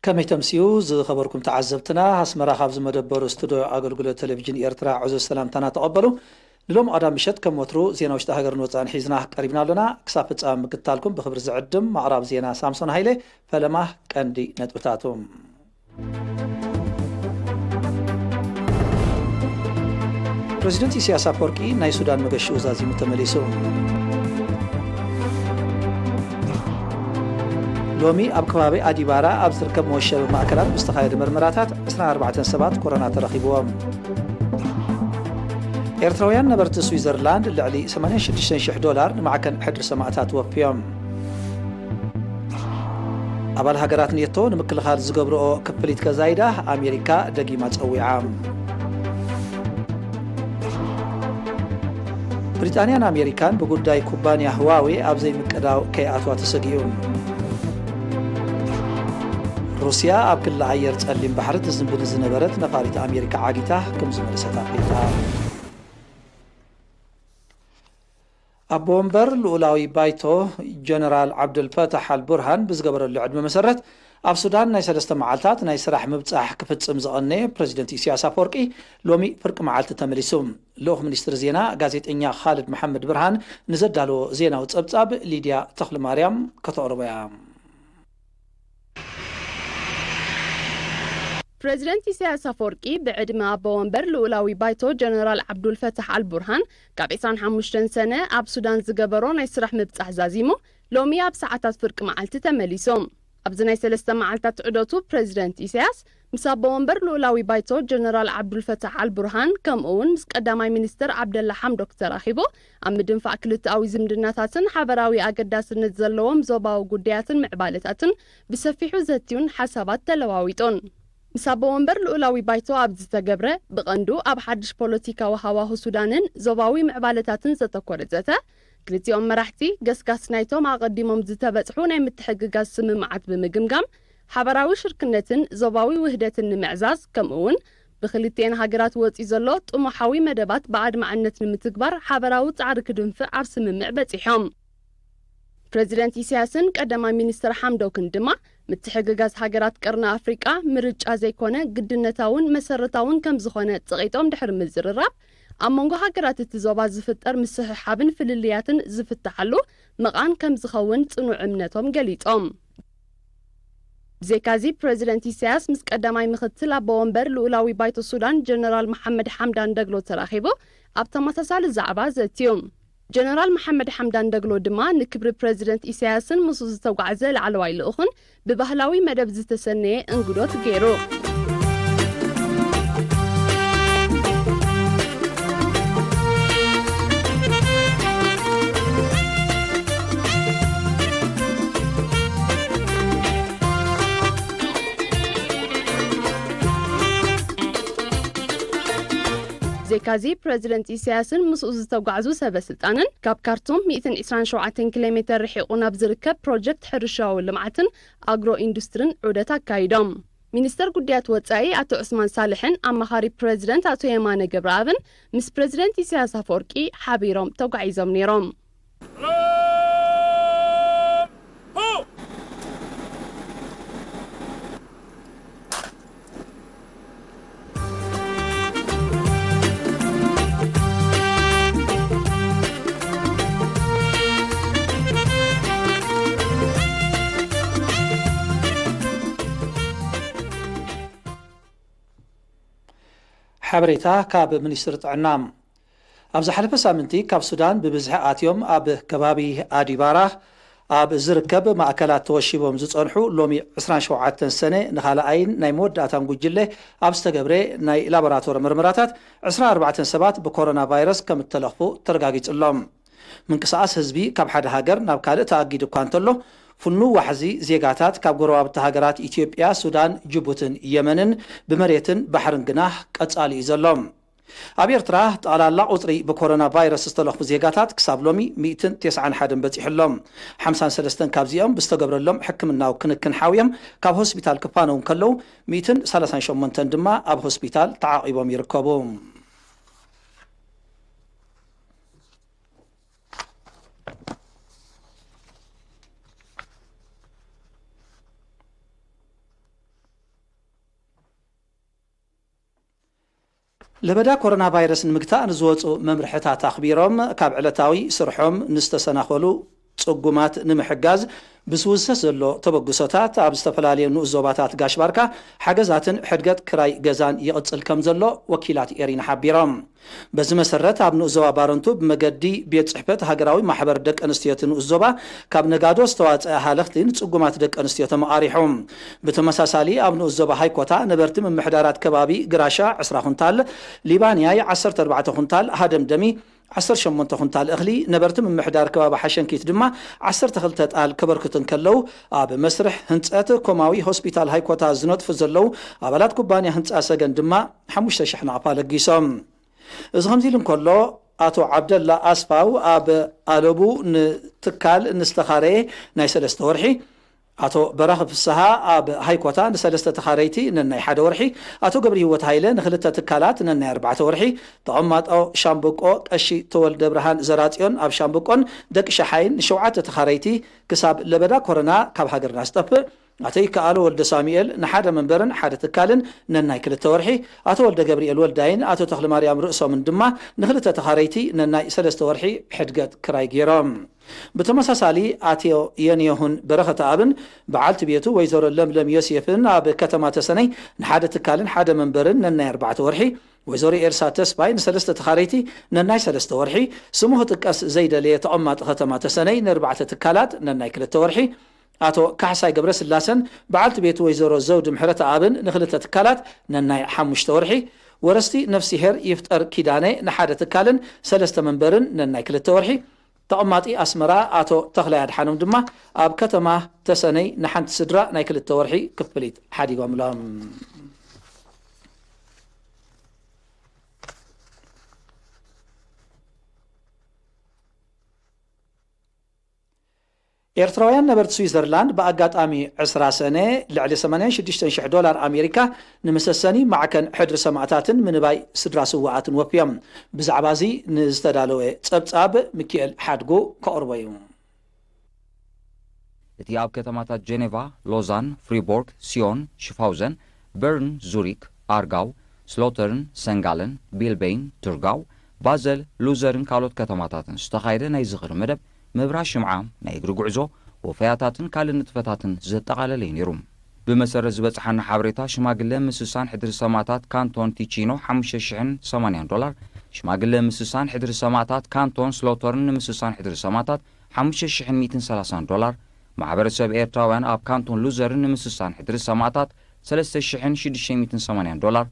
ከመይ ተምስዩ ዝኸበርኩም ተዓዘብትና፣ ኣስመራ ካብ ዝመደበሩ ስቱድዮ ኣገልግሎት ቴሌቪዥን ኤርትራ ዕዙዝ ሰላምታና ተቐበሉ። ንሎም ቀዳም ምሸት ከም ወትሩ ዜና ውሽጢ ሃገርን ወጻእን ሒዝና ቀሪብና ኣለና። ክሳብ ፍጻመ ምክትታልኩም ብኽብሪ ዝዕድም ማቕራብ ዜና ሳምሶን ሃይለ። ፈለማ ቀንዲ ነጥብታቱ። ፕረዚደንት ኢሳያስ ኣፈወርቂ ናይ ሱዳን መገሽኡ ዛዚሙ ተመሊሱ። ሎሚ ኣብ ከባቢ ኣዲባራ ኣብ ዝርከብ መወሸቢ ማእከላት ብዝተኻየደ መርመራታት ዕስራን ኣርባዕተን ሰባት ኮሮና ተረኺብዎም። ኤርትራውያን ነበርቲ ስዊዘርላንድ ልዕሊ ሰማንያን ሽዱሽተን ሽሕ ዶላር ንማዕከን ሕድሪ ሰማእታት ወፍዮም። ኣባል ሃገራት ኔቶ ንምክልኻል ዝገብርኦ ክፍሊት ከዛይዳ ኣሜሪካ ደጊማ ጸዊዓ። ብሪጣንያን ኣሜሪካን ብጉዳይ ኩባንያ ህዋዌ ኣብ ዘይምቅዳው ከይኣትዋ ተሰጊኡ። ሩስያ ኣብ ክሊ ኣየር ጸሊም ባሕሪ ትዝንቢ ንዝነበረት ነፋሪት ኣሜሪካ ዓጊታ ከም ዝመለሰት ኣፍሊጣ። ኣቦ ወንበር ልኡላዊ ባይቶ ጀነራል ዓብደልፈታሕ ኣልቡርሃን ብዝገበረሉ ዕድመ መሰረት፣ ኣብ ሱዳን ናይ ሰለስተ መዓልታት ናይ ስራሕ ምብጻሕ ክፍጽም ዝቐነየ ፕረዚደንት ኢሳያስ ኣፈወርቂ፣ ሎሚ ፍርቂ መዓልቲ ተመሊሱ። ልኡኽ ሚኒስትሪ ዜና ጋዜጠኛ ኻልድ መሓመድ ብርሃን ንዘዳለዎ ዜናዊ ጸብጻብ ሊድያ ተኽለማርያም ከተቕርቦ እያ። ፕረዚደንት ኢሳያስ ኣፈወርቂ ብዕድመ ኣቦ ወንበር ልኡላዊ ባይቶ ጀነራል ዓብዱልፈታሕ ኣልቡርሃን ካብ ዕስራን ሓሙሽተን ሰነ ኣብ ሱዳን ዝገበሮ ናይ ስራሕ ምብጻሕ ዛዚሙ፣ ሎሚ ኣብ ሰዓታት ፍርቂ መዓልቲ ተመሊሱ። ኣብዚ ናይ ሰለስተ መዓልታት ዑደቱ ፕረዚደንት ኢሳያስ ምስ ኣቦ ወንበር ልኡላዊ ባይቶ ጀነራል ዓብዱልፈታሕ ኣልቡርሃን፣ ከምኡ እውን ምስ ቀዳማይ ሚኒስትር ዓብደላ ሓምዶክ ተራኺቡ፣ ኣብ ምድንፋዕ ክልተኣዊ ዝምድናታትን ሓበራዊ ኣገዳስነት ዘለዎም ዞባዊ ጉዳያትን ምዕባለታትን ብሰፊሑ ዘትዩን ሓሳባት ተለዋዊጡን። ምስ ኣቦ ወንበር ልኡላዊ ባይቶ ኣብ ዝተገብረ፣ ብቐንዱ ኣብ ሓድሽ ፖለቲካዊ ሃዋሁ ሱዳንን ዞባዊ ምዕባለታትን ዘተኮረ ዘተ፣ ክልቲኦም መራሕቲ፣ ገስጋስ ናይቶም ኣቐዲሞም ዝተበጽሑ ናይ ምትሕግጋዝ ስምምዓት ብምግምጋም፣ ሓበራዊ ሽርክነትን ዞባዊ ውህደትን ንምዕዛዝ፣ ከምኡ እውን ብክልቲኤን ሃገራት ወጺኡ ዘሎ ጥሙሓዊ መደባት ብኣድማዕነት ንምትግባር ሓበራዊ ጻዕሪ ክድንፍዕ ኣብ ስምምዕ በጺሖም። ፕረዚደንት ኢሳያስን ቀዳማይ ሚኒስትር ሓምዶክን ድማ፣ ምትሕግጋዝ ሃገራት ቀርኒ ኣፍሪቃ ምርጫ ዘይኮነ፣ ግድነታውን መሰረታውን ከም ዝኾነ ጸቒጦም ድሕሪ ምዝርራብ፣ ኣብ መንጎ ሃገራት እቲ ዞባ ዝፍጠር ምስሕሓብን ፍልልያትን ዝፍትሓሉ መቓን ከም ዝኸውን ጽኑዕ እምነቶም ገሊጾም። ብዘይካዚ፣ ፕረዚደንት ኢሳያስ ምስ ቀዳማይ ምኽትል ኣቦ ወንበር ልኡላዊ ባይቶ ሱዳን ጀነራል መሓመድ ሓምዳን ደግሎ ተራኺቡ ኣብ ተመሳሳሊ ዛዕባ ዘትዩ። ጀነራል መሓመድ ሓምዳን ደግሎ ድማ ንክብሪ ፕረዚደንት ኢሳያስን ምስኡ ዝተጓዕዘ ላዕለዋይ ልኡኽን ብባህላዊ መደብ ዝተሰነየ እንግዶት ገይሩ። ብዘይካዚ፣ ፕረዚደንት ኢሳያስን ምስኡ ዝተጓዕዙ ሰበ ስልጣንን ካብ ካርቱም ሚእትን ዕስራን ሸውዓተን ኪሎ ሜተር ርሒቑ ናብ ዝርከብ ፕሮጀክት ሕርሻዊ ልምዓትን ኣግሮ ኢንዱስትሪን ዑደት ኣካይዶም። ሚኒስተር ጉዳያት ወጻኢ ኣቶ ዑስማን ሳልሕን ኣማኻሪ ፕረዚደንት ኣቶ የማነ ገብረኣብን ምስ ፕረዚደንት ኢሳያስ ኣፈወርቂ ሓቢሮም ተጓዒዞም ነይሮም። ሓበሬታ ካብ ሚኒስትሪ ጥዕና። ኣብ ዝሓለፈ ሳምንቲ ካብ ሱዳን ብብዝሒ ኣትዮም ኣብ ከባቢ ኣዲባራ ኣብ ዝርከብ ማእከላት ተወሺቦም ዝጸንሑ፣ ሎሚ ዕስራን ሸውዓተን ሰነ ንኻልኣይን ናይ መወዳእታን ጉጅለ ኣብ ዝተገብረ ናይ ላቦራቶሪ ምርመራታት፣ ዕስራን ኣርባዕተን ሰባት ብኮሮና ቫይረስ ከም እተለኽፉ ተረጋጊጹ ኣሎ። ምንቅስቓስ ህዝቢ ካብ ሓደ ሃገር ናብ ካልእ ተኣጊዱ እኳ እንተሎ፣ ፍኑው ዋሕዚ ዜጋታት ካብ ጎረባብቲ ሃገራት ኢትዮጵያ፣ ሱዳን፣ ጅቡትን የመንን ብመሬትን ባሕርን ግና ቀጻሊ እዩ ዘሎ። ኣብ ኤርትራ፣ ጠቕላላ ቁጽሪ ብኮሮና ቫይረስ ዝተለኽፉ ዜጋታት ክሳብ ሎሚ ሚእትን ተስዓን ሓደን በጺሑ ኣሎ። ሓምሳን ሰለስተን ካብዚኦም ብዝተገብረሎም ሕክምናዊ ክንክን ሓውዮም ካብ ሆስፒታል ክፋነዉ እንከለዉ፣ ሚእትን ሰላሳን ሸሞንተን ድማ ኣብ ሆስፒታል ተዓቒቦም ይርከቡ። ለበዳ ኮሮና ቫይረስ ንምግታእ ንዝወፁ መምርሕታት ኣኽቢሮም ካብ ዕለታዊ ስርሖም ንዝተሰናኸሉ ፅጉማት ንምሕጋዝ ብዝውሰድ ዘሎ ተበግሶታት ኣብ ዝተፈላለዩ ንኡስ ዞባታት ጋሽ ባርካ ሓገዛትን ሕድገት ክራይ ገዛን ይቕፅል ከም ዘሎ ወኪላት ኤሪና ሓቢሮም። በዚ መሰረት ኣብ ንኡስ ዞባ ባረንቱ ብመገዲ ቤት ፅሕፈት ሃገራዊ ማሕበር ደቂ ኣንስትዮ እቲ ንኡስ ዞባ ካብ ነጋዶ ዝተዋፀአ ሃለኽቲ ንፅጉማት ደቂ ኣንስትዮ ተመቓሪሑ። ብተመሳሳሊ ኣብ ንኡስ ዞባ ሃይኮታ ነበርቲ ምምሕዳራት ከባቢ ግራሻ ዕስራ ኩንታል፣ ሊባንያይ ዓሰርተ ኣርባዕተ ኩንታል፣ ሃደምደሚ ዓሰርተ ሸሞንተ ኩንታል እኽሊ፣ ነበርቲ ምምሕዳር ከባቢ ሓሸንኪት ድማ ዓሰርተ ክልተ ጣል ከበርክቱ እንከለዉ፣ ኣብ መስርሕ ህንፀት ኮማዊ ሆስፒታል ሃይኮታ ዝነጥፉ ዘለዉ ኣባላት ኩባንያ ህንፃ ሰገን ድማ ሓሙሽተ ሽሕ ናቕፋ ለጊሶም። እዚ ከምዚ ኢሉ እንከሎ፣ ኣቶ ዓብደላ ኣስፋው ኣብ ኣለቡ ንትካል ንዝተኻረየ ናይ ሰለስተ ወርሒ፣ ኣቶ በራኺ ፍስሃ ኣብ ሃይኮታ ንሰለስተ ተኻረይቲ ነናይ ሓደ ወርሒ፣ ኣቶ ገብረ ህይወት ሃይለ ንክልተ ትካላት ነናይ ኣርባዕተ ወርሒ፣ ተቐማጦ ሻምብቆ ቀሺ ተወልደ ብርሃን ዘራጽዮን ኣብ ሻምብቆን ደቂ ሸሓይን ንሸውዓተ ተኻረይቲ ክሳብ ለበዳ ኮረና ካብ ሃገርና ዝጠፍእ፣ ኣቶ ይከኣሎ ወልደ ሳሙኤል ንሓደ መንበርን ሓደ ትካልን ነናይ ክልተ ወርሒ፣ ኣቶ ወልደ ገብርኤል ወልዳይን ኣቶ ተኽለማርያም ርእሶምን ድማ ንክልተ ተኻረይቲ ነናይ ሰለስተ ወርሒ ሕድገት ክራይ ገይሮም። ብተመሳሳሊ ኣቶ የንየሁን በረኸተኣብን በዓልቲ ቤቱ ወይዘሮ ለምለም ዮሴፍን ኣብ ከተማ ተሰነይ ንሓደ ትካልን ሓደ መንበርን ነናይ ኣርባዕተ ወርሒ፣ ወይዘሮ ኤልሳ ተስፋይ ንሰለስተ ተኻረይቲ ነናይ ሰለስተ ወርሒ፣ ስሙ ክጥቀስ ዘይደለየ ተቐማጢ ከተማ ተሰነይ ንኣርባዕተ ትካላት ነናይ ክልተ ወርሒ፣ ኣቶ ካሕሳይ ገብረስላሰን በዓልቲ ቤቱ ወይዘሮ ዘውዲ ምሕረተኣብን ንክልተ ትካላት ነናይ ሓሙሽተ ወርሒ፣ ወረስቲ ነፍሲሄር ይፍጠር ኪዳነ ንሓደ ትካልን ሰለስተ መንበርን ነናይ ክልተ ወርሒ፣ ተቐማጢ ኣስመራ ኣቶ ተኽላይ ኣድሓኖም ድማ ኣብ ከተማ ተሰነይ ንሓንቲ ስድራ ናይ ክልተ ወርሒ ክፍሊት ሓዲጎምሎም። ኤርትራውያን ነበርቲ ስዊዘርላንድ ብኣጋጣሚ ዕስራ ሰነ ልዕሊ ሰማንያን ሽዱሽተን ሽሕ ዶላር ኣሜሪካ ንመሰሰኒ ማዕከን ሕድሪ ሰማእታትን ምንባይ ስድራ ስውኣትን ወፍዮም። ብዛዕባ እዚ ንዝተዳለወ ጸብጻብ ሚኪኤል ሓድጉ ከቕርቦ እዩ። እቲ ኣብ ከተማታት ጀኔቫ፣ ሎዛን፣ ፍሪቦርግ፣ ሲዮን፣ ሽፋውዘን፣ በርን፣ ዙሪክ፣ ኣርጋው፣ ስሎተርን፣ ሰንጋለን፣ ቢልበይን፣ ቱርጋው፣ ባዘል፣ ሉዘርን ካልኦት ከተማታትን ዝተኻየደ ናይ ዝኽሪ መደብ ምብራህ ሽምዓ፣ ናይ እግሪ ጉዕዞ፣ ወፈያታትን ካልእ ንጥፈታትን ዘጠቓለለ እዩ ነይሩ። ብመሰረት ዝበጽሓና ሓበሬታ፣ ሽማግለ ምስሳን ሕድሪ ሰማእታት ካንቶን ቲቺኖ ሓሙሽተ ሽሕን ሰማንያን ዶላር፣ ሽማግለ ምስሳን ሕድሪ ሰማእታት ካንቶን ስሎተርን ንምስሳን ሕድሪ ሰማእታት ሓሙሽተ ሽሕን ሚእትን ሰላሳን ዶላር፣ ማሕበረሰብ ኤርትራውያን ኣብ ካንቶን ሉዘርን ንምስሳን ሕድሪ ሰማእታት ሰለስተ ሽሕን ሽዱሽተ ሚእትን ሰማንያን ዶላር፣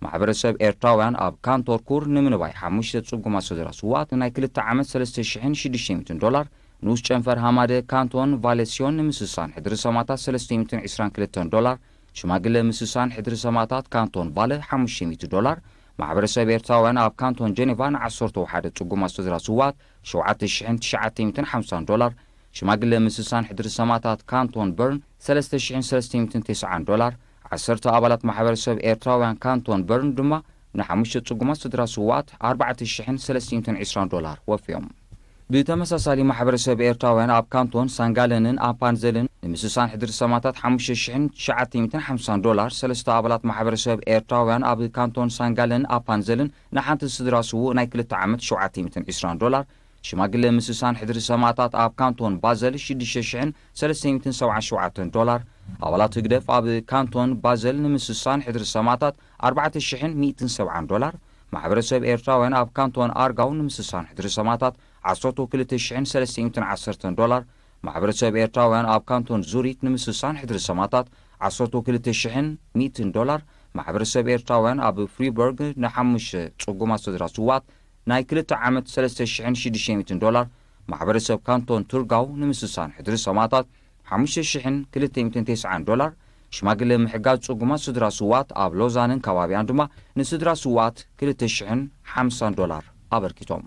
ማሕበረሰብ ኤርትራውያን ኣብ ካንቶን ኩር ንምንባይ ሓሙሽተ ጽጉማት ስድራ ስውኣት ናይ ክልተ ዓመት ሰለስተ ሽሕን ሽዱሽተ ሚእትን ዶላር፣ ንኡስ ጨንፈር ሃማደ ካንቶን ቫለሲዮን ንምስሳን ሕድሪ ሰማእታት ሰለስተ ሚእትን ዕስራን ክልተን ዶላር፣ ሽማግለ ምስሳን ሕድሪ ሰማእታት ካንቶን ቫለ ሓሙሽተ ሚእቲ ዶላር፣ ማሕበረሰብ ኤርትራውያን ኣብ ካንቶን ጀኔቫ ንዓሰርተ ወሓደ ጽጉማት ስድራ ስውኣት ሸውዓተ ሽሕን ትሽዓተ ሚእትን ሓምሳን ዶላር፣ ሽማግለ ምስሳን ሕድሪ ሰማእታት ካንቶን በርን ሰለስተ ሽሕን ሰለስተ ሚእትን ተስዓን ዶላር፣ ዓሰርተ ኣባላት ማሕበረሰብ ኤርትራውያን ካንቶን በርን ድማ ንሓሙሽተ ጽጉማት ስድራ ስውኣት ኣርባዕተ ሽሕን ሰለስተ ሚእትን ዕስራን ዶላር ወፍዮም። ብተመሳሳሊ ማሕበረሰብ ኤርትራውያን ኣብ ካንቶን ሳንጋለንን ኣፓንዘልን ንምስሳን ሕድሪ ሰማእታት ሓሙሽተ ሽሕን ትሽዓተ ሚእትን ሓምሳን ዶላር፣ ሰለስተ ኣባላት ማሕበረሰብ ኤርትራውያን ኣብ ካንቶን ሳንጋለንን ኣፓንዘልን ንሓንቲ ስድራ ስዉእ ናይ ክልተ ዓመት ሸውዓተ ሚእትን ዕስራን ዶላር፣ ሽማግለ ምስሳን ሕድሪ ሰማእታት ኣብ ካንቶን ባዘል ሽዱሽተ ሽሕን ሰለስተ ሚእትን ሰብዓን ሸውዓተን ዶላር፣ ኣባላት ህግደፍ ኣብ ካንቶን ባዘል ንምስሳን ሕድሪ ሰማእታት ኣርባዕተ ሽሕን ሚእትን ሰብዓን ዶላር፣ ማሕበረሰብ ኤርትራውያን ኣብ ካንቶን ኣርጋው ንምስሳን ሕድሪ ሰማእታት ዓሰርተ ክልተ ሽሕን ሰለስተ ሚእትን ዓሰርተን ዶላር፣ ማሕበረሰብ ኤርትራውያን ኣብ ካንቶን ዙሪክ ንምስሳን ሕድሪ ሰማእታት ዓሰርተ ክልተ ሽሕን ሚእትን ዶላር፣ ማሕበረሰብ ኤርትራውያን ኣብ ፍሪበርግ ንሓሙሽተ ጽጉማት ስድራ ስውኣት ናይ ክልተ ዓመት ሰለስተ ሽሕን ሽዱሽተ ሚእትን ዶላር፣ ማሕበረሰብ ካንቶን ቱርጋው ንምስሳን ሕድሪ ሰማእታት ሓሙሽተ ሽሕን ክልተ ሚእትን ተስዓን ዶላር፣ ሽማግለ ምሕጋዝ ጽጉማት ስድራ ስውኣት ኣብ ሎዛንን ከባቢኣን ድማ ንስድራ ስውኣት ክልተ ሽሕን ሓምሳን ዶላር ኣበርኪቶም።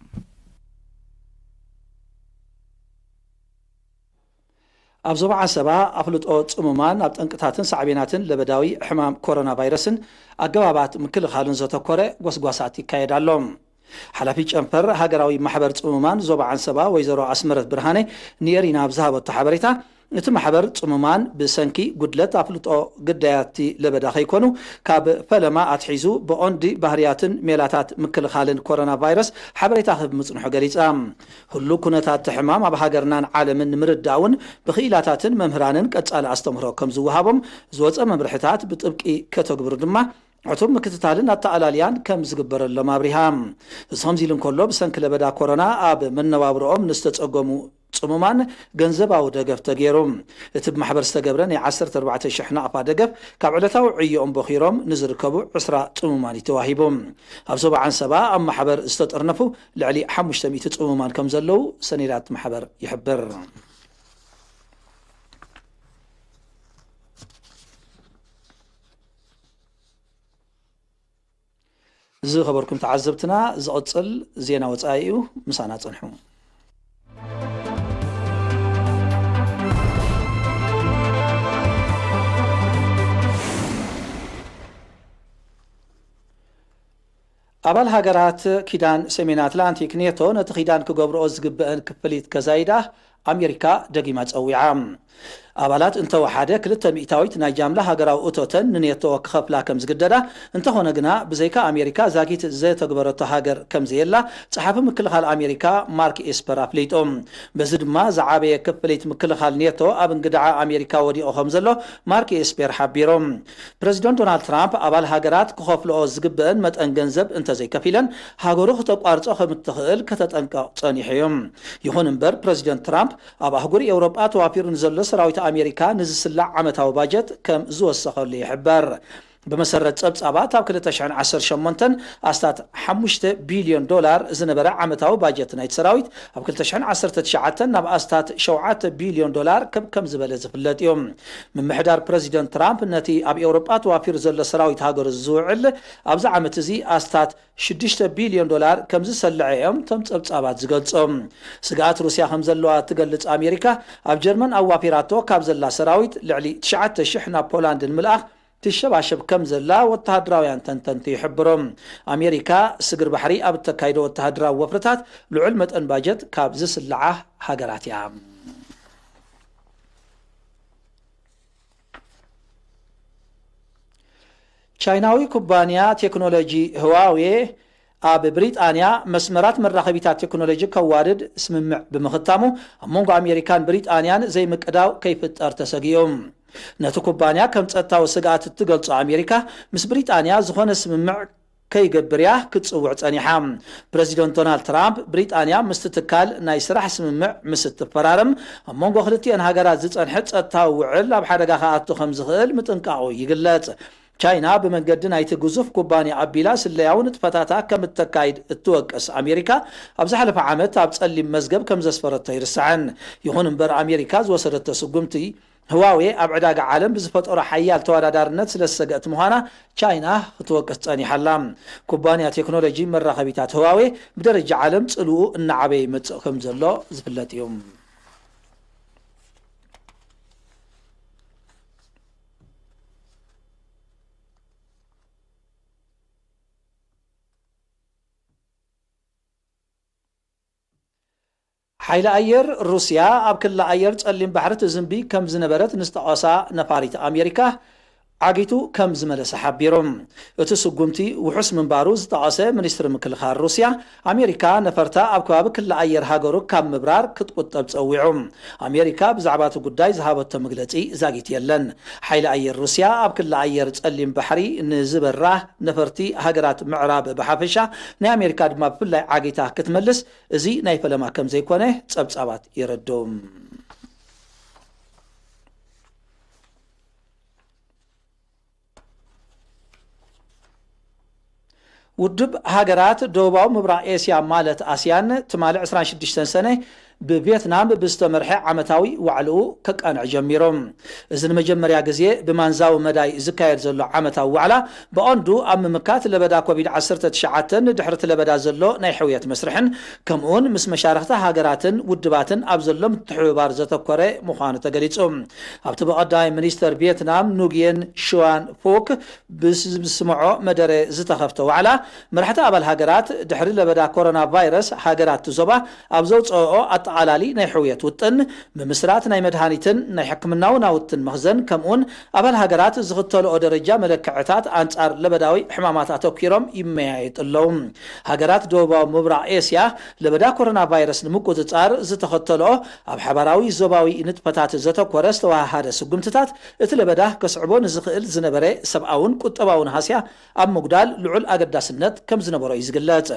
ኣብ ዞባ ዓሰባ ኣፍልጦ ጽሙማን ኣብ ጠንቅታትን ሳዕቤናትን ለበዳዊ ሕማም ኮሮና ቫይረስን ኣገባባት ምክልኻሉን ዘተኮረ ጎስጓሳት ይካየድ ኣሎ። ሓላፊ ጨንፈር ሃገራዊ ማሕበር ጽሙማን ዞባ ዓንሰባ ወይዘሮ ኣስመረት ብርሃነ ንኤሪና ኣብ ዝሃበቶ ሓበሬታ፣ እቲ ማሕበር ጽሙማን ብሰንኪ ጉድለት ኣፍልጦ ግዳያት ለበዳ ከይኮኑ፣ ካብ ፈለማ ኣትሒዙ ብቐንዲ ባህርያትን ሜላታት ምክልኻልን ኮሮና ቫይረስ ሓበሬታ ክህብ ምጽንሑ ገሊጻ። ህሉው ኩነታት እቲ ሕማም ኣብ ሃገርናን ዓለምን ንምርዳእ እውን ብክኢላታትን መምህራንን ቀጻሊ ኣስተምህሮ ከም ዝወሃቦም ዝወጸ መምርሕታት ብጥብቂ ከተግብሩ ድማ ዕቱብ ምክትታልን ኣተኣላልያን ከም ዝግበረሎም ኣብሪሃ። እዚ ከምዚ ኢሉ እንከሎ፣ ብሰንኪ ለበዳ ኮሮና ኣብ መነባብሮኦም ንዝተጸገሙ ጽሙማን ገንዘባዊ ደገፍ ተገይሩ። እቲ ብማሕበር ዝተገብረ ናይ ዓሰርተ ኣርባዕተ ሽሕ ናቕፋ ደገፍ ካብ ዕለታዊ ዕዮኦም ቦኺሮም ንዝርከቡ ዕስራ ጽሙማን እዩ ተዋሂቡ። ኣብ ዞባ ዓንሰባ ኣብ ማሕበር ዝተጠርነፉ ልዕሊ ሓሙሽተ ሚእቲ ጽሙማን ከም ዘለዉ ሰነዳት ማሕበር ይሕብር። ዝኸበርኩም ተዓዘብትና፣ ዝቕጽል ዜና ወጻኢ እዩ። ምሳና ጸንሑ። ኣባል ሃገራት ኪዳን ሰሜን ኣትላንቲክ ኔቶ ነቲ ኪዳን ክገብርኦ ዝግበአን ክፍሊት ከዛይዳ ኣሜሪካ ደጊማ ጸዊዓ። ኣባላት እንተወሓደ ክልተ ሚእታዊት ናይ ጃምላ ሃገራዊ እቶተን ንኔቶ ክኸፍላ ከም ዝግደዳ፣ እንተኾነ ግና ብዘይካ ኣሜሪካ ዛጊት ዘተግበረቶ ሃገር ከም ዘየላ ጸሓፊ ምክልኻል ኣሜሪካ ማርክ ኤስፐር ኣፍሊጡ። በዚ ድማ ዝዓበየ ክፍሊት ምክልኻል ኔቶ ኣብ እንግድዓ ኣሜሪካ ወዲቑ ከም ዘሎ ማርክ ኤስፐር ሓቢሩ። ፕረዚደንት ዶናልድ ትራምፕ ኣባል ሃገራት ክኸፍልኦ ዝግበአን መጠን ገንዘብ እንተዘይከፊለን፣ ሃገሩ ክተቋርጾ ከም እትኽእል ከተጠንቀቕ ጸኒሑ እዩ። ይኹን እምበር፣ ፕረዚደንት ትራምፕ ኣብ ኣህጉር ኤውሮጳ ተዋፊሩ ንዘሎ ሰራዊት ኣሜሪካ ንዝስላዕ ዓመታዊ ባጀት ከም ዝወሰኸሉ ይሕበር። ብመሰረት ጸብጻባት፣ ኣብ ክልተ ሽሕን ዓሰርተ ሸሞንተን ኣስታት ሓሙሽተ ቢልዮን ዶላር ዝነበረ ዓመታዊ ባጀት ናይቲ ሰራዊት፣ ኣብ ክልተ ሽሕን ዓሰርተ ትሽዓተን ናብ ኣስታት ሸውዓተ ቢልዮን ዶላር ክብ ከም ዝበለ ዝፍለጥ እዩ። ምምሕዳር ፕረዚደንት ትራምፕ ነቲ ኣብ ኤውሮጳ ተዋፊሩ ዘሎ ሰራዊት ሃገሩ ዝውዕል ኣብዚ ዓመት እዚ ኣስታት ሽዱሽተ ቢልዮን ዶላር ከም ዝሰልዐ እዮም እቶም ጸብጻባት ዝገልጹ። ስግኣት ሩስያ ከም ዘለዋ እትገልጽ ኣሜሪካ፣ ኣብ ጀርመን ኣዋፊራቶ ካብ ዘላ ሰራዊት ልዕሊ ትሽዓተ ሽሕ ናብ ፖላንድ ንምልኣኽ ትሸባሸብ ከም ዘላ ወተሃደራውያን ተንተንቲ ይሕብሩ። ኣሜሪካ ስግር ባሕሪ ኣብ እተካይዶ ወተሃደራዊ ወፍርታት ልዑል መጠን ባጀት ካብ ዝስልዓ ሃገራት እያ። ቻይናዊ ኩባንያ ቴክኖሎጂ ህዋዌ ኣብ ብሪጣንያ መስመራት መራኸቢታት ቴክኖሎጂ ከዋድድ ስምምዕ ብምኽታሙ፣ ኣብ መንጎ ኣሜሪካን ብሪጣንያን ዘይምቅዳው ከይፍጠር ተሰጊኡ። ነቲ ኩባንያ ከም ጸጥታዊ ስግኣት እትገልጾ ኣሜሪካ፣ ምስ ብሪጣንያ ዝኾነ ስምምዕ ከይገብር እያ ክትጽውዕ ጸኒሓ። ፕረዚደንት ዶናልድ ትራምፕ፣ ብሪጣንያ ምስቲ ትካል ናይ ስራሕ ስምምዕ ምስ እትፈራረም፣ ኣብ መንጎ ክልቲአን ሃገራት ዝጸንሐ ጸጥታዊ ውዕል ኣብ ሓደጋ ክኣቱ ከም ዝኽእል ምጥንቃቑ ይግለጽ። ቻይና ብመንገዲ ናይቲ ግዙፍ ኩባንያ ኣቢላ ስለያዊ ንጥፈታታ ከም እተካይድ እትወቅስ ኣሜሪካ፣ ኣብ ዝሓለፈ ዓመት ኣብ ጸሊም መዝገብ ከም ዘስፈረቶ ኣይርሳዕን። ይኹን እምበር፣ ኣሜሪካ ዝወሰደቶ ስጉምቲ፣ ህዋዌ ኣብ ዕዳጋ ዓለም ብዝፈጠሮ ሓያል ተወዳዳርነት ስለ ዝሰገእት ምዃና ቻይና ክትወቅስ ጸኒሓ ኣላ። ኩባንያ ቴክኖሎጂ መራኸቢታት ህዋዌ ብደረጃ ዓለም ጽልኡ እናዓበየ ይመጽእ ከም ዘሎ ዝፍለጥ እዩ። ሓይሊ ኣየር ሩስያ ኣብ ክሊ ኣየር ጸሊም ባሕሪ ትዝንቢ ከም ዝነበረት ንዝጠቐሳ ነፋሪት ኣሜሪካ ዓጊቱ ከም ዝመለሰ ሓቢሩ። እቲ ስጉምቲ ውሑስ ምንባሩ ዝጠቐሰ ሚኒስትሪ ምክልኻል ሩስያ፣ ኣሜሪካ ነፈርታ ኣብ ከባቢ ክሊ ኣየር ሃገሩ ካብ ምብራር ክትቁጠብ ጸዊዑ። ኣሜሪካ ብዛዕባ እቲ ጉዳይ ዝሃበቶ መግለጺ ዛጊት የለን። ሓይሊ ኣየር ሩስያ ኣብ ክሊ ኣየር ጸሊም ባሕሪ ንዝበራ ነፈርቲ ሃገራት ምዕራብ ብሓፈሻ፣ ናይ ኣሜሪካ ድማ ብፍላይ ዓጊታ ክትመልስ፣ እዚ ናይ ፈለማ ከም ዘይኮነ ጸብጻባት የረድኡ። ውድብ ሃገራት ደቡባዊ ምብራቕ ኤስያ ማለት ኣስያን፣ ትማሊ ዕስራን ሽዱሽተን ሰነ ብቪየትናም ብዝተመርሐ ዓመታዊ ዋዕልኡ ከቃንዕ ጀሚሩ። እዚ ንመጀመርያ ግዜ ብማንዛዊ መዳይ ዝካየድ ዘሎ ዓመታዊ ዋዕላ፣ ብቐንዱ ኣብ ምምካት ለበዳ ኮቪድ ዓሰርተ ትሽዓተ፣ ድሕሪ እቲ ለበዳ ዘሎ ናይ ሕውየት መስርሕን፣ ከምኡውን ምስ መሻርኽቲ ሃገራትን ውድባትን ኣብ ዘሎ ምትሕብባር ዘተኮረ ምዃኑ ተገሊጹ። ኣብቲ ብቐዳማይ ሚኒስተር ቪየትናም ኑግየን ሽዋን ፎክ ብዝስምዖ መደረ ዝተኸፍተ ዋዕላ፣ መራሕቲ ኣባል ሃገራት ድሕሪ ለበዳ ኮሮና ቫይረስ፣ ሃገራት እቲ ዞባ ኣብ ዘውፅኦኦ ጠቓላሊ ናይ ሕውየት ውጥን፣ ምምስራት ናይ መድሃኒትን ናይ ሕክምናዊ ናውትን መኽዘን፣ ከምኡውን ኣባል ሃገራት ዝኽተልኦ ደረጃ መለክዕታት ኣንጻር ለበዳዊ ሕማማት ኣተኲሮም ይመያየጡ ኣለዉ። ሃገራት ደቡባዊ ምብራቕ ኤስያ ለበዳ ኮሮና ቫይረስ ንምቁጽጻር ዝተኸተልኦ ኣብ ሓባራዊ ዞባዊ ንጥፈታት ዘተኮረ ዝተወሃሃደ ስጉምትታት፣ እቲ ለበዳ ከስዕቦ ንዝኽእል ዝነበረ ሰብኣውን ቁጠባውን ሃስያ ኣብ ምጉዳል ልዑል ኣገዳስነት ከም ዝነበሮ እዩ ዝግለጽ።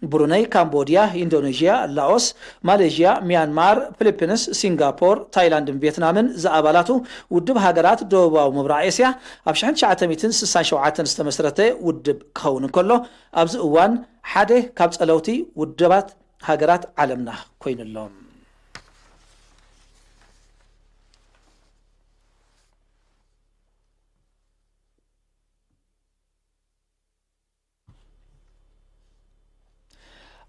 ብሩነይ፣ ካምቦድያ፣ ኢንዶኔዥያ፣ ላኦስ፣ ማሌዥያ፣ ሚያንማር፣ ፊሊፒንስ፣ ሲንጋፖር፣ ታይላንድን ቪየትናምን ዝኣባላቱ ውድብ ሃገራት ደቡባዊ ምብራቕ ኤስያ ኣብ ሽሕን ትሽዓተ ሚእትን ስሳን ሸውዓተን ዝተመስረተ ውድብ ክኸውን እንከሎ፣ ኣብዚ እዋን ሓደ ካብ ጸለውቲ ውድባት ሃገራት ዓለምና ኮይኑ ኣሎ።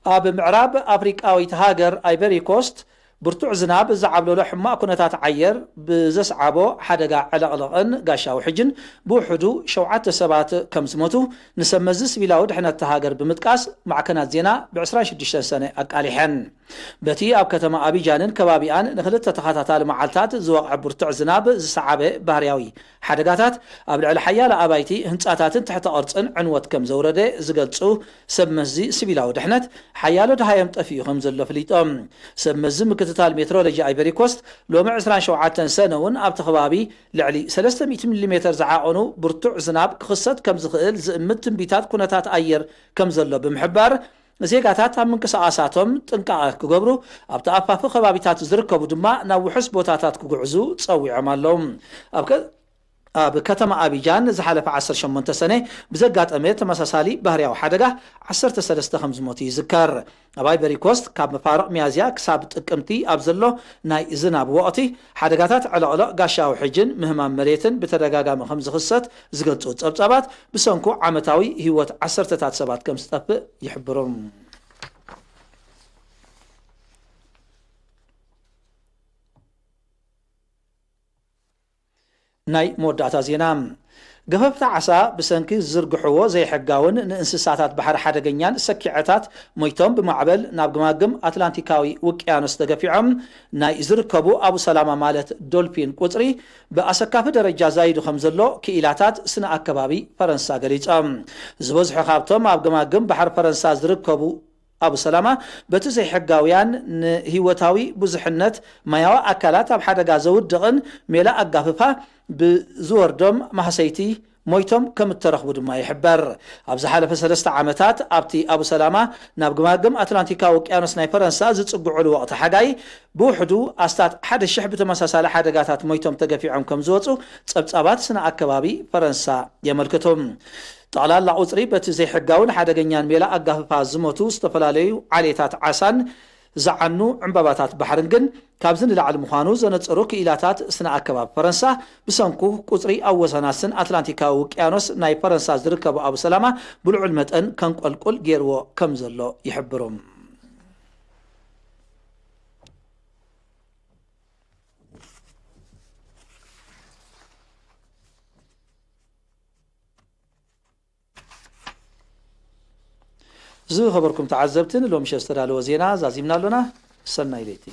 ኣብ ምዕራብ ኣፍሪቃዊት ሃገር ኣይቨሪ ኮስት ብርቱዕ ዝናብ ዝዓብለሎ ሕማቕ ኩነታት ኣየር ብዘስዓቦ ሓደጋ ዕለቕለቕን ጋሻ ውሕጅን ብውሕዱ ሸውዓተ ሰባት ከም ዝሞቱ ንሰብ መዚ ሲቪላዊ ድሕነት እታ ሃገር ብምጥቃስ ማዕከናት ዜና ብ ዕስራን ሽዱሽተን ሰነ ኣቃሊሐን። በቲ ኣብ ከተማ ኣቢጃንን ከባቢኣን ንክልተ ተኸታታሊ መዓልታት ዝወቕዐ ብርቱዕ ዝናብ ዝሰዓበ ባህርያዊ ሓደጋታት ኣብ ልዕሊ ሓያሎ ኣባይቲ፣ ህንጻታትን ትሕተ ቅርጽን ዕንወት ከም ዘውረደ ዝገልጹ ሰብ መዚ ሲቪላዊ ድሕነት፣ ሓያሎ ደሃዮም ጠፊኡ ከም ዘሎ ኣፍሊጦም። ሰብ መዚ ምክትታል ሜትሮሎጂ ኣይቨሪ ኮስት ሎሚ ዕስራን ሸውዓተን ሰነ እውን ኣብቲ ከባቢ ልዕሊ ሰለስተ ሚእቲ ሚሊ ሜተር ዝዓቐኑ ብርቱዕ ዝናብ ክኽሰት ከም ዝኽእል ዝእምት ትንቢታት ኩነታት ኣየር ከም ዘሎ ብምሕባር፣ ዜጋታት ኣብ ምንቅስቓሳቶም ጥንቃቐ ክገብሩ፣ ኣብቲ ኣፋፊ ከባቢታት ዝርከቡ ድማ ናብ ውሑስ ቦታታት ክጉዕዙ ጸዊዖም ኣለዉ። ኣብ ከ-፣ ኣብ ከተማ ኣቢጃን ዝሓለፈ ዓሰርተ ሸሞንተ ሰነ ብዘጋጠመ ተመሳሳሊ ባህርያዊ ሓደጋ ዓሰርተ ሰለስተ ከም ዝሞቱ ይዝከር። ኣብ ኣይቨሪ ኮስት ካብ መፋርቕ ሚያዝያ ክሳብ ጥቅምቲ ኣብ ዘሎ ናይ ዝናብ ወቕቲ፣ ሓደጋታት ዕለቕለቕ፣ ጋሻ ውሕጅን ምህማም መሬትን ብተደጋጋሚ ከም ዝኽሰት ዝገልጹ ጸብጻባት፣ ብሰንኩ ዓመታዊ ህይወት ዓሰርተታት ሰባት ከም ዝጠፍእ ይሕብሩ። ናይ መወዳእታ ዜና። ገፈፍቲ ዓሳ ብሰንኪ ዝዝርግሕዎ ዘይሕጋውን ንእንስሳታት ባሕሪ ሓደገኛን ሰኪዐታት ሞይቶም ብማዕበል ናብ ግማግም ኣትላንቲካዊ ውቅያኖስ ተገፊዖም ናይ ዝርከቡ ኣቡ ሰላማ ማለት ዶልፊን ቁጽሪ ብኣሰካፊ ደረጃ ዛይዱ ከም ዘሎ ክኢላታት ስነ ኣከባቢ ፈረንሳ ገሊጾም። ዝበዝሑ ካብቶም ኣብ ግማግም ባሕሪ ፈረንሳ ዝርከቡ ኣቡ ሰላማ በቲ ዘይሕጋውያን ንህይወታዊ ብዙሕነት ማያዊ ኣካላት ኣብ ሓደጋ ዘውድቕን ሜላ ኣጋፍፋ ብዝወርዶም ማህሰይቲ ሞይቶም ከም እተረኽቡ ድማ ይሕበር። ኣብ ዝሓለፈ ሰለስተ ዓመታት ኣብቲ ኣቡ ሰላማ ናብ ግማግም ኣትላንቲካዊ ውቅያኖስ ናይ ፈረንሳ ዝጽግዑሉ ወቕቲ ሓጋይ ብውሕዱ ኣስታት ሓደ ሽሕ ብተመሳሳሊ ሓደጋታት ሞይቶም ተገፊዖም ከም ዝወጹ ጸብጻባት ስነ ኣከባቢ ፈረንሳ የመልክቱ። ጠቕላላ ቁጽሪ በቲ ዘይሕጋውን ሓደገኛን ሜላ ኣጋፍፋ ዝሞቱ ዝተፈላለዩ ዓሌታት ዓሳን ዝዓኑ ዕምባባታት ባሕርን ግን ካብዚ ንላዕሊ ምዃኑ ዘነጸሩ ክኢላታት ስነ ኣከባቢ ፈረንሳ፣ ብሰንኩ ቁጽሪ ኣብ ወሰናስን ኣትላንቲካዊ ውቅያኖስ ናይ ፈረንሳ ዝርከቡ ኣቡ ሰላማ ብልዑል መጠን ከንቆልቁል ገይርዎ ከም ዘሎ ይሕብሩ። ዝኸበርኩም ተዓዘብቲ፣ ንሎሚ ምሸት ዝተዳለወ ዜና ዛዚምና ኣሎና። ሰናይ ለይቲ።